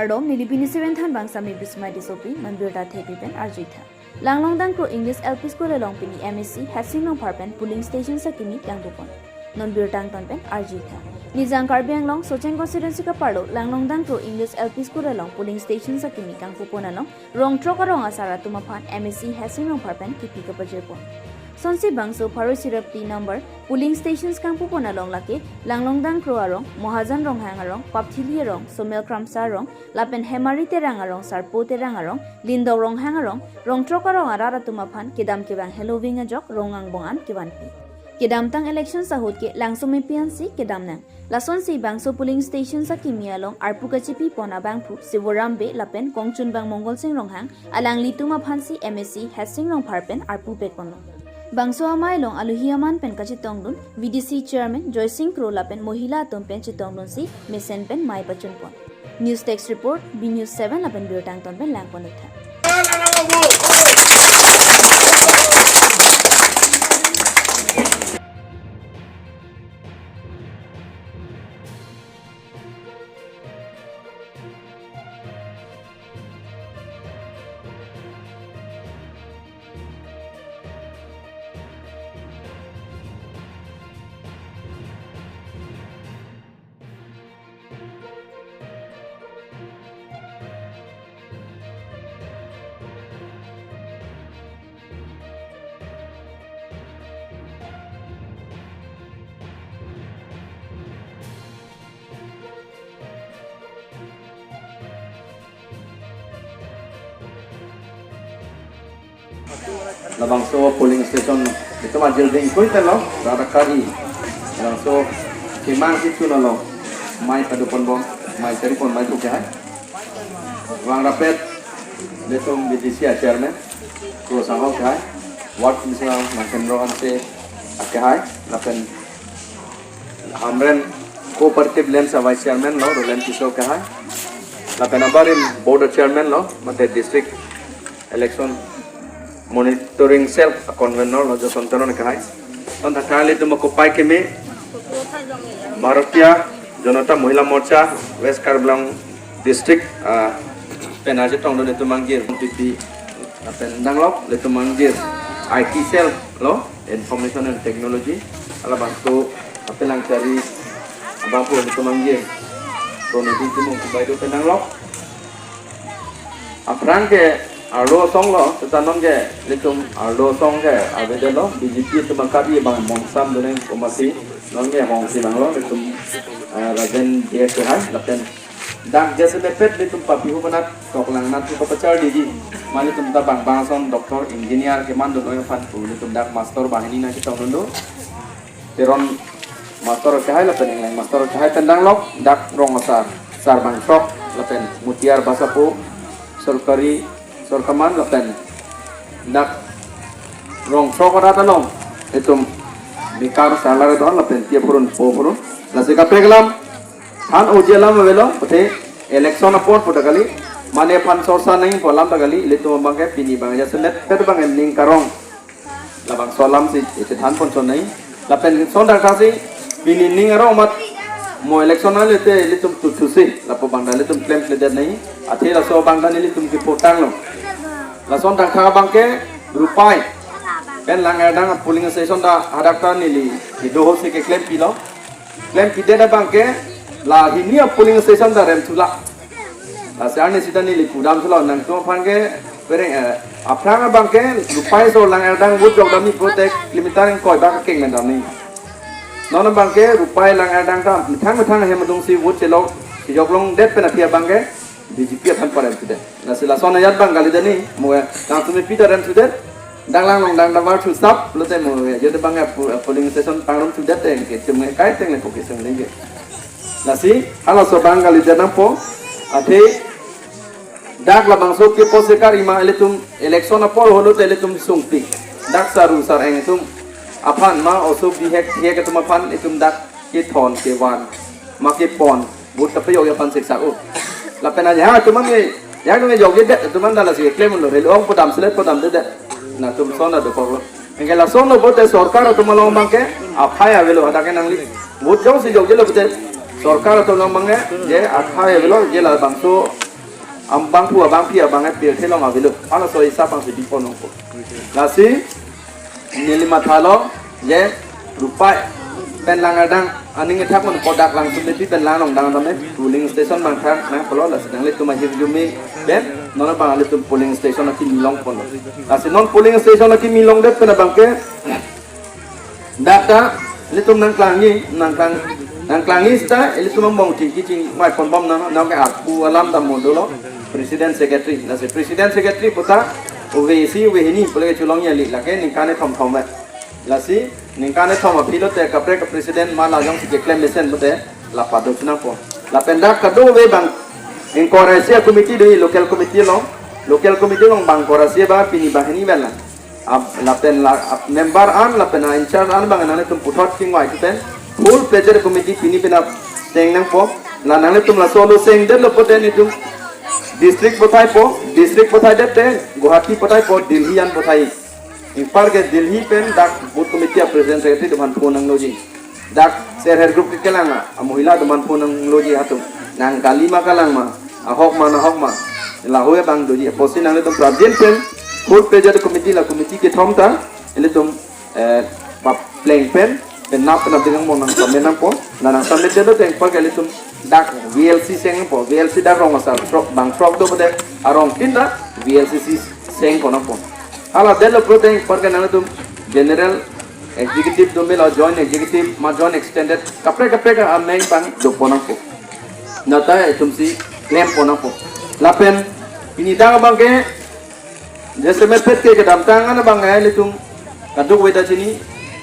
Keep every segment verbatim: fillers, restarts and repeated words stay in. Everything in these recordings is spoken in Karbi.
Kardom, neli Bini Seven than bang Sami Bismai Tissopi, non birta thepi pen arjuitha. Langlongdang Kro English L P School along pini M A C Hesing Rongphar pen polling station akimi kangpupon. Non birta angton pen arjuitha. Nijang Karbi Anglong Socheng constituency kaparlo Langlongdang Kro English L P School along polling station akimi kangpupon along rong throk arong asar atum aphan M A C Hesing Rongphar pen kipi kapajirpon. Sonsi bangso pharo sirap ti number polling stations kangpupon along lake Langlongdang Kro arong, Mohajan Ronghang arong, Papthili arong, Somel Kramsa arong, lapen Hemari Terang arong, Sarpo Terang arong, Lindok Ronghang arong, rong throk arong arat atum aphan kedam kevang heloving ajok rong angbong an kevanpi. Kedamtang election ahut ke Langsomepi ansi kedam nang. Lasonsi bangso polling station akimi along arpu kachipipon abangphu Sivoram Bey lapen kongchunbang Mongol Sing Ronghang alanglitum aphansi M A C Hesing Rongphar pen arpu pekponlo. Bangso amei along alohi aman pen kachetongdun V D C Chairman Joysing Kro lapen mohila atum pen chetongdunsi mesen pen mei pachunpon. News Desk Report, B News Seven lapen birta angton pen langpon-iktha. Labangso polling station itum ajil ding kui telo, rara kari. Labangso kemang itu nalo, mei padoponbom, mei cheripon mei buke hai. Vang rapet, ilitum V D C a chairman, Kro Sangho ke hai, ward councillor Nangkendro Hanse ake hai, lapen Hamren Cooperative Lands a vice chairman lo, Roland Tisso ke hai. Lapen abarim board chairman lo, mate district election monitoring cell a convener lo, Jason Teron ke hai. Ton thakthak ilitum akopai keme, Bharatiya Janata Mahila Morcha, West Karbi Anglong District, ah, pen ajitong do ilitum angjir, P P, ah, pen danglok, ilitum angjir, I T cell lo, Information and Technology, alabangso apelangchari abangphu ilitum angjir, Pranidhi Timung Kubai do pen danglok. Aphrang ke arlo asong lo, seta non ke ilitum arlo asong ke avedetlo, B J P atum akari bang mongsam duneng komasi, non ke hongsi nanglo, ilitum, ah, Rajen J S ke hai, lapen dak jasemet pet ilitum papihu penat, koklang nat ko pachar didi. Mane ilitum ta bang bang ason doctor, engineer keman dun oi aphan pu ilitum dak master banghini nangchetongdun do. Teron master ke hai lapen Engleng master ke hai pen danglok, dak rong asar, Sarbang Sok lapen Mutiar Basapo, Sorkari, Sorkaman lapen dak rong throk arat along ilitum Mikar Sarlar don lapen Tiapurun Popurun. Lasi kaprek alam than uji alam avelo, pute election apor pu ta kali, mane aphan sorsa nangji pu alam ta kali, ilitum abang ke pini bang jasemet pet bang ning karong. Labangso alamsi isi thanpon chonnai. Lapen son dangthaksi pini ning arong amat mo election ale te ilitum tuthusi, lapu bangta ilitum klemkledet nai. Athe laso bangta nelitum kepotanglo. Lason dangtha abang ke Rupai pen Langerdang polling station ta hadak ta neli kedo ahutsi keklempi lo. Klempidet abang ke la hini a polling station ta rem thulak. Lasi arni sita neli pudam thulo, nangtum aphan ke pereng, eh, aphrang abang ke Rupai so Langerdang vote jok damji pulote kilometer ingkoi bak akeng men damji. Non abang ke Rupai Langerdang ta methang methang ahem adungsi vote chelok, chejok longdet pen aphi abang ke B J P aphan parem thudet. Lasi lason ajat abang kalidet ni, mo nangtum pi ta rem thudet. Danglang long dang davar thusap, pulote mo ajat abang ke pu-, polling station pangrum thudet te, ke chum ke kai teng le ko kesung lengke. Lasi halaso abang kalidet nangpo, athe dak labangso ke posekar ima ilitum election apor holo te ilitum sungpik. Dak saru sareng atum aphan ma osuk dihek dihek atum aphan itum dak kethon kevan ma kepon vote kapejokji aphan siksak o. Lapen aja atum an ke, ya nung jokjedet atum an ta lasi keklem lo, rel ong podam selet podam dedet. Nangtum son ta dokok lo. Anke lason lo pulote sorkar atum along abang ke aphai avelo, hadak ke nangli vote jongsi jokjelo pulote sorkar atum along abang ke je aphai avelo, je labangso Abangphu abangphi abang e pirthe along avelo. Halaso hisap abang si bipon nangpo. Lasi neli mathalo je rupai pen lang adang aning ethak un kodak Langsomepi pen lang along dang tame polling station abang thang nangkoklo, lasi nanglitum ahirjume pen non abang ilitum polling station akimi longponlo. Lasi non polling station akimi longdet pen abangke dak ta ilitum nangklangji, nangklang, nangklangji seta ilitum angbong chingki chingvai ponbom nang, nang ke arpu alam ta mo dolo, president secretary. Lasi president secretary puta ove isi ove hini pule chulongji kali, lake ningkan kethom thom ve. Lasi ningkan kethom aphi lote kaprek president ma la jongsi keklem mesen pute la pado chenangpo. Lapen dak kadokave abang ingkoi ra isi a-committee do, local committee along, local committee along bang ingkoi ra isi abang pini banghini pen lang. Ab, lapen la, ab member an, lapen a-in-charge an abang nanglitum puthot chingvai pen full-fledged committee pini penap cheng nangpo. La nanglitum laso alo chengdetlo pute nelitum district pathaipo, district pathaidet te Guwahati pathaipo, Delhi an pathai. Anparke Delhi pen dak booth committee a-president secretary atum aphan phone nangloji. Dak self-help group kekelang a, a-mohila atum aphan phone nangloji, atum nangkali ma kalang ma, ahok ma nahok ma, lahei abang doji. Apotsi nanglitum prapjin pen full-fledged committee, la committee kethom ta ilitum, eh, papleng pen, penap penap ding mo nang samen nangpo, la nang samen detlo te anparke ilitum dak V L C chengpo, V L C dak rong asar throk, bang throk do pute arong tin ta V L C si chengpo nangpo. Hala detlo pute anparke nanglitum general executive do melo, joint executive ma joint extended, kaprek kaprek ameng abang dopo nangpo. Nata itum si klempo nangpo. Lapen pini dak abangke jasemet pet ke kedamtang an abang ilitum kadokave ta chini,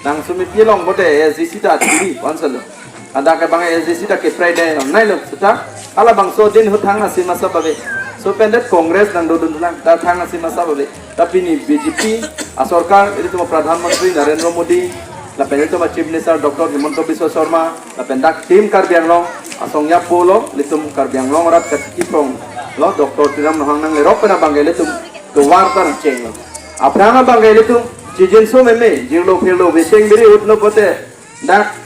Langsomepi along pute A S D C ta athiri pansalo. Hadak abang A S D C ta keprek de nangnailo seta, halabangso din ahut thang asim asap ave. Laso pen det Congress nangdodun lang, ta thang asim asap ave. Ta pini B J P asorkar, ilitum a-Pradhan Mantri Narendra Modi, lapen ilitum a-Chief Minister Doctor Himanta Biswa Sarma, lapen dak Team Karbi Anglong asong yapo lo, ilitum Karbi Anglong arat kachiki prong lo, Doctor Tuliram Ronghang nanglerok pen abangke ilitum tovar ta nangchenglo. Aphrang abangke ilitum chijinso meme, jirlo phirlo, becheng biri ahut lo pute dak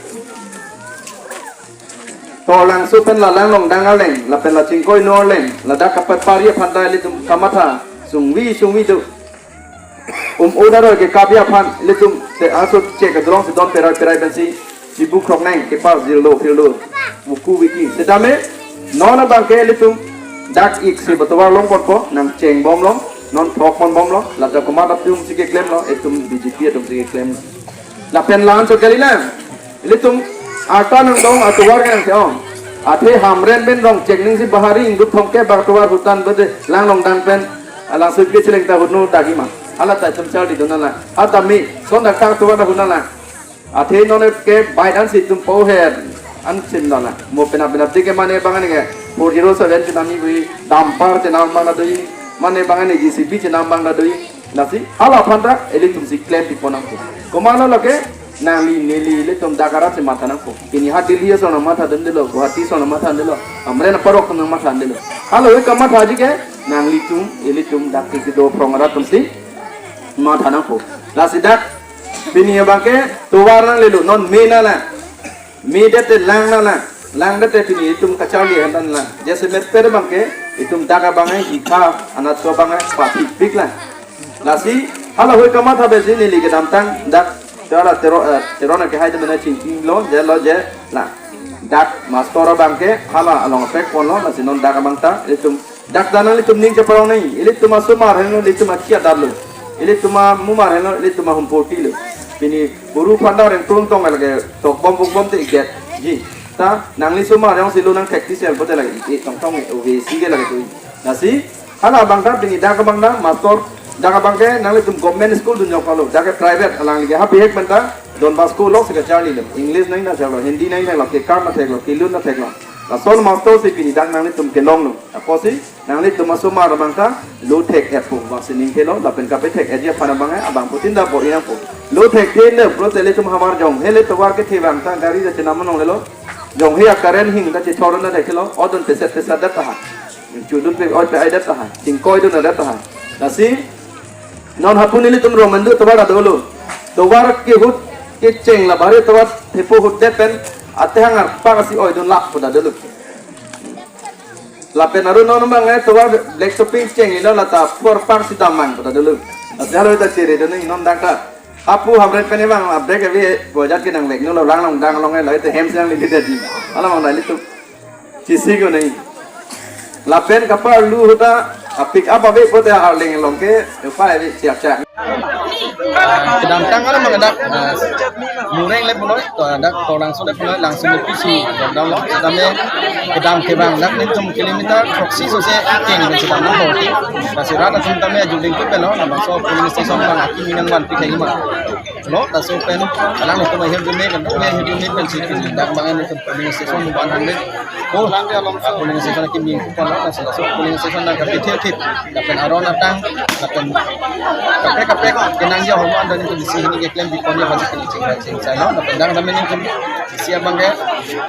Torlangso pen la lang along dang arleng, lapen la chingkoi no arleng, ladak kapapari aphan ta ilitum kamatha sungvi sungvi do. Um, o daroi ke kabi aphan ilitum te aso chek adrong si don perai perai pensi chibu krok nang kepas jirlo phirlo, muku viki. Setame non abangke ilitum dak ik si batovar longponpo, nangchengbomlo, non throk ponbomlo, ladak komat atum si keklemlo, itum B J P atum si keklem. Lapen la-anchot kalilang. Ilitum arta nangdong atovar ke nangke-ong. Athe Hamren pen Rongchek ning si bahari ingdup thomkep bak tovar hutan bede lang along dang pen, ah, Langsomepi cheleng ta hut no dagi ma. Hala ta itum charli dun nang. Ata mi son dak tang tovar ta hut nang. Athe non ke bai dan si itum po her an sim nang. Mo penap penap dike mane bang ani ke four zero seven chenam ni bui, dumper chenam bang ta dui, mane bang ani J C B chenam bang ta dui. Lasi hala aphan ta ilitum si klempi pon nangpo. Komatlo lake nangli neli ilitum dak arat si matha nangpo. Pini ha Delhi asong nangmatha dundelo, Guwahati asong nangmatha dundelo, Hamren aparok atum nangmatha dundelo. Hala ahut kamathaji ke nanglitum ilitum dak kedo prong arat atum si matha nangpo. Lasi dak pini abangke tovar nanglelo, non me nanglang. Me det te lang nanglang. Lang det te pini itum kacharli han nanglang. Jasemet pet abangke itum dak abang ai hikha anat so abang ai pathipik lang. Lasi hala ahut kamatha besi neli kedamtang dak Teron, Teron, eh, Teron ke hai temen chingkilo, jelo je lang. Dak mastor abangke hala along pek ponlo, lasi non dak abang ta itum dak dan nanglitum ning cheparong nang, ilitum asomar henlo, ilitum achi adarlo, ilitum amumar henlo, ilitum ahum portilo. Pini guru phanda reng tung tong lake tokbom bukbom te igetji. Ta nangli somar jongsi lo nangthekti sel pute lake i tong tong ove si ke lake tu. Lasi hala abang ta pini dak abang ta mastor, dak abangke nanglitum government school dun joklo, dak ke private alangli ke ha bihek pen ta Don Bosco lok si kacharlilo. English nangnatheklo, Hindi nangnatheklo, kekar natheklo, kelun natheklo. Lason mastor si pini dak nanglitum kelonglo. Apotsi nanglitum asomar abang ta lo thek-etpo, bangsi ning thelo, lapen kapethek-etji aphan abang ai, abangphutin ta bor-i nangpo. Lo thekthe ne, pulote ilitum hamar Jonghe le tovar kethe abang ta gari ta chenam nonglelo. Jonghe a-current hing ta chethor na thekthe lo, odun peset peset det tahai. Chudun pe oi pe-ai det tahai. Chingkoi dun det tahai. Lasi non hapu nelitum rong mandu tovar ta dolo. Tovar kehut kecheng la bari tovar thepo ahut det pen atehang arpak asi oidun lap pu ta dolo. Lapen aru non bang eh tovar black shopping cheng ilo lata por pang sita mang pada dulu. Asal ta chere dulu non dak ta. Apu Hamren pen bang a black ave bojat ke nangvek nu lo rang long dang long eh lo ite hem siang lili dadi. Alam mang dali tu. Chisi ko nahi. Lapen kaparlu ahut ta a pick up ave pote Arleng along ke upai ave siap siap. Kedamtang alam mang dak, ah, Mureng le punoi, to dak Torlangso le punoi, Langso le pisi, lockdown lo, kami kedam kevang dak nelitum kilometer throksi sose keng ben sedang na hoti. Lasi rat atum tame ajuding tu pelo, labangso polling station bang aki minang van pi kaima. Lo, laso pen, alanglitum ahirjume kan, ahirjume pen si dak bang nelitum polling station one hundred. Oh, polling station kimi kan lo, laso, laso polling station na kapi thir thir. Lapen aron atang, lapen kaprek kaprek kenangji ahormu an dani kondisi hini keklem bikon ya basi kini chingkai chingsai lo. Lapen dang dam nelitum isi abang ke,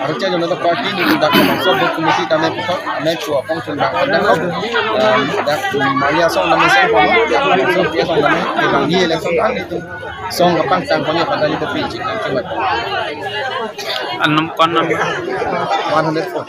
Arunachal Janata Party nelitum dak so booth committee tame puthot, ame chu apong chun bang dang lo. Dak Maria song dam song kono, so dia song dam, bang ni election kan nelitum song kapangtang kono pada nelitum pi chingkai chingkai. An num-, kon number? One hundred four.